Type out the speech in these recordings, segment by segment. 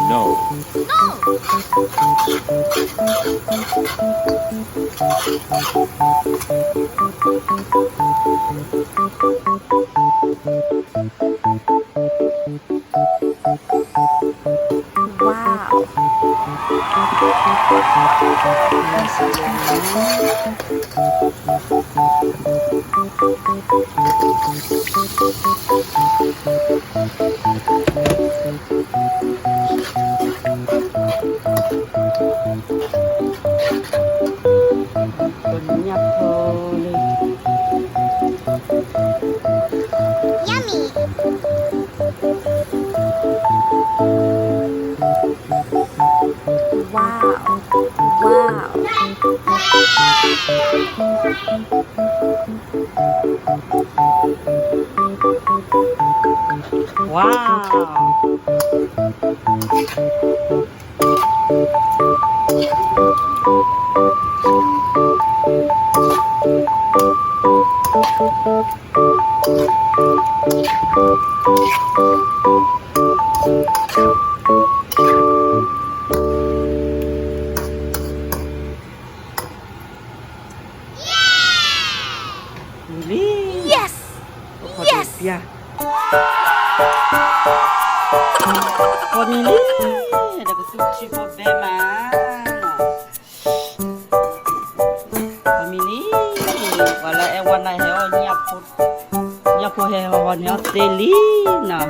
No. Wow. Yummy. Wow. Wow. Wow. Yes! Yes! ပှၤမံၤလံ, ဒီးကသူၣ်ထံဖိဘဲမး, ပှၤမံၤလံ, ပှၤလၢအဲၣ်ဝဲနၤဟဲအီၣ်, ညၣ်ဖိဟဲဟီန့ၣ်အီၣ်သ့လံနီၤ,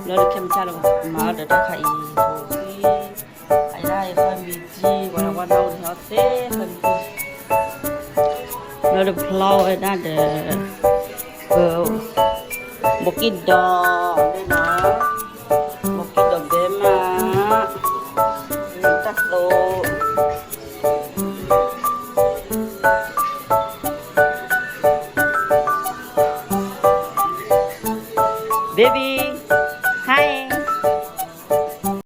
လၢတခဲမုၢ်ဆါလၢမၤဒီးတၢ်ခါအံၤ, အယဲဒၣ်အံၤဃီမံၤကံ, ပှၤလၢဝဲနၤဟဲအီၣ်သ့ဃီမံၤကံ, လၢတဖျီဝဲဒၣ်ဒီး ဘိးကံၣ်ဒီး, ဘိးကံၣ်ဒီးဘဲမး, တၢ်သိး, baby.